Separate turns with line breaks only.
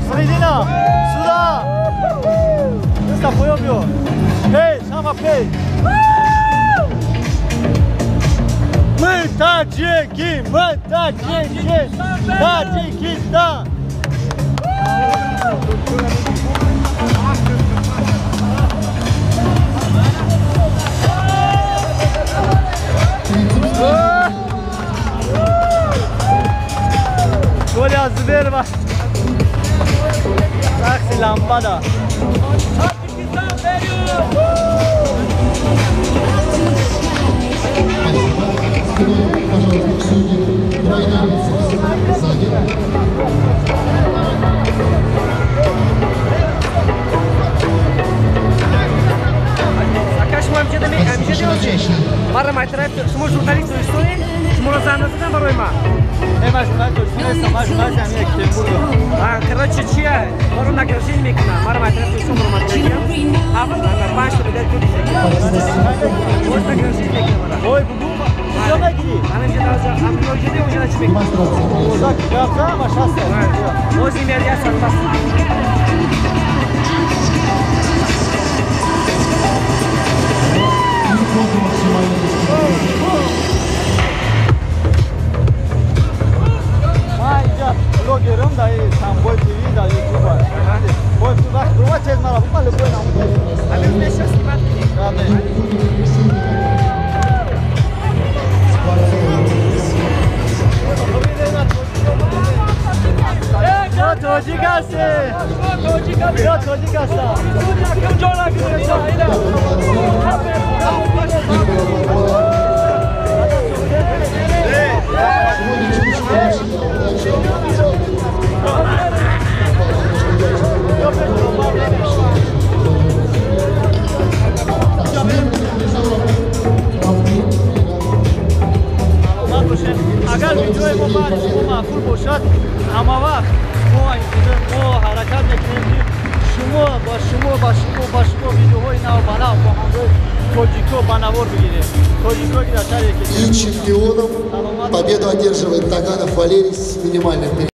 Середина! Сюда! Дастафоё биё! Пеш, ҳама пеш! Мы таджики! Мы таджики! Таджикистан! Коля Зверва! Рақси лампада!
Мара майтараф шумо журналист тоҷикистонед, шуморо зан назадам барои ман.
Не, ман журналист тоҷикистон нестам, ман журналисти ҳамин Екатеринбургам.
Короче, чия? Маро награждение мекунам. Мара майтараф тоҷикистон баромадагиям. 7-5 та медал пул боз награждение мекунам мара.
Ой, бугу, куҷо мегирӣ?
Ҳаминҷо онҷо чӣ мекунам?
Гапза ҳамаш ҳаст.
Боз ин меяд як соат пас.
Ман инҷа блогерам дар Самбой ТВ, дар Ютуб. Бой вақт бирова тез мара бу, ман любой намуд.
Ҳамин меша снимать кунем.
Ё тоҷик ҳастӣ! Ё тоҷик ҳастам! Агар видеои мо баъди шумо маъқул бошад, ҳама вақт мо ҳаракат мекунем, ки шумо ба шумо ба шумо ба шумо видеоҳои нав ба нав бо ҳамроҳи тоҷико ба навор бигирем. Тоҷико ки дар шаҳри
И чемпионом победу одерживает Таганов Валерий с минимальным.